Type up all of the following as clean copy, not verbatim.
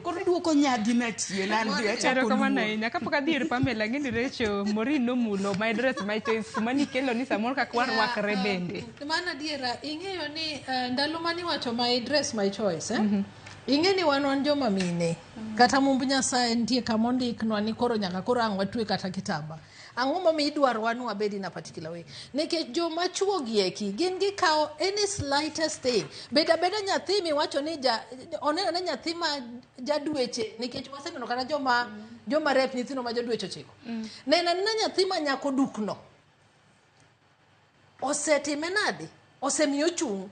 Koro duoko nyadhi na chien an be achako Erokamano luor. ahinya. Kapok adhi ir Pamela, ng'e ni Rachel Maureen nomulo my dress my choice kuma nikelo ni samoro kaka warwakre bende. Mano adiera, ing'eyo ni ndalo mane iwacho my dress my choice, eh? Ing'e ni wan joma mine. Kata mumb Nyasaye nitie kama ondiknwa ni koro nyaka koro ang' watwe kata kitamba. Ang'o momiyo idwaro ni wabed in a particular way? Nikech joma chuo gi eki gin gikawo any slightest thing. Bed abeda nyathi miwacho ni ja, oneno ane nyathi ma jadweche nikech waseneno kata joma rep nyithindo ma jodweche 9. Neno anena nyathi ma nyako dukno. Osetime nade? Osemiyo ochung'.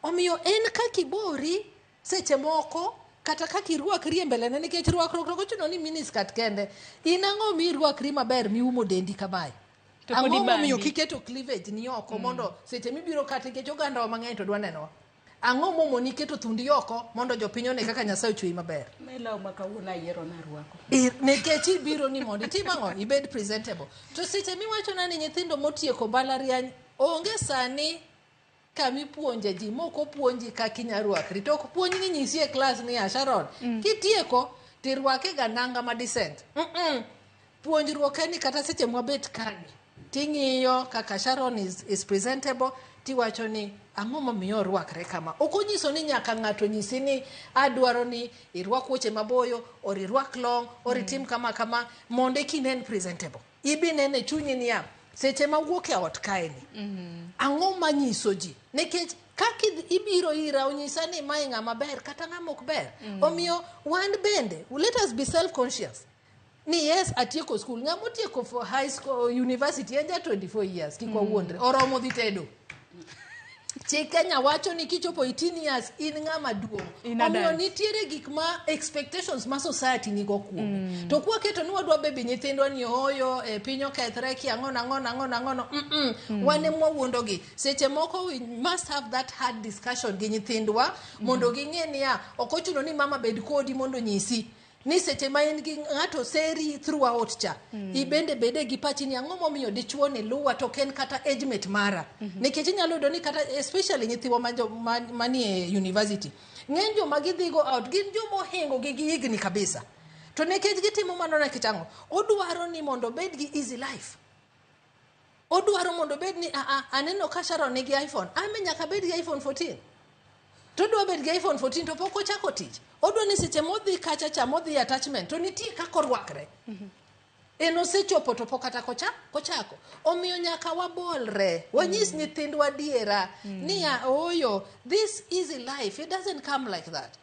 Omiyo en kaka ibori seche moko kata kaka irwakri e mbelene nikech rwakruok ok ochuno ni miniskirt kende. In ang'o mirwakri maber miumo dendi kamae? To pod Ang'o momiyo ibandi. kiketo cleavage ni oko mondo seche mibiro kata nikech ogandawa mang'eny to dwa nenowa. Ang'o momoni keto thundi oko mondo jopiny one kaka Nyasaye ochweyi maber? Me law ma kawuono ayiero narwako. Nikech ibiro ni mondo itim ang'o? Ibed presentable. To seche miwachona ni nyithindo motieko mbalariany onge sani kamipuonje ji mok opuonji kaka inya rwakri to ok puonj ni nyisi e klas ni ya Sharon kitieko tirwake ga nanga ma decent. Puonjruok en ni kata seche mwabet kani ting'iyo kaka Sharon is presentable tiwacho ni ang'o momiyo orwakre kama. Ok onyiso ni nyaka ng'ato nyisi ni adwaro ni irwak wuoche maboyo or irwak long or itim kama kama mondo eka inen presentable. Ibi nene chunyi niya seche ma wuok e ot kae ni ang'o manyiso ji nikech kaka ibiro ira onyisa ni mae ng'ama ber kata ng'ama ok ber. Omiyo wan bende let us be self conscious ni yes atieko school ng'ama otieko for high school university en ja 24 years kik wawuondre oromo dhi tedo. Chik Kenya wacho ni kichopo 18 years in ng'ama duong'. In Omiyo adult. nitiere gik ma expectations ma society nigo kuome. To kwaketo ni wadwa bebi nyithindwa ni ooyo e piny okethre ki ang'o nang'o nang'o nang'o no. Wan ema wawuondogi. Seche moko we must have that hard discussion gi nyithindwa mondo ging'e niya ok ochuno ni mama bed kodi mondo onyisi ni seche ma in gi ng'ato seri throughout cha ibende bede gi pachi ni ang'o momiyo dichuo ni luwa to ok en kata age mate mara. Nikech inyalo yudo ni kata especially nyithiwa manie university ng'eny joma gidhigo out gin joma ohingo gi gi higni kabisa. To nikech gitimo mano nikech ang'o? Odwaro ni mondo obed gi easy life. Odwaro mondo obed ni a aneno ka Sharon nigi iPhone, an be nyaka abed gi iPhone 14. To odwa bet gi iPhone 14 to pok ochako tich. Odwa ni seche modhi kacha cha modhi attachment to nitie kaka orwakre. En osechopo to pok kata kochako. Omiyo nyaka wabolre, wanyis nyithindwa adiera niya ooyo, this easy life, it doesn't come like that.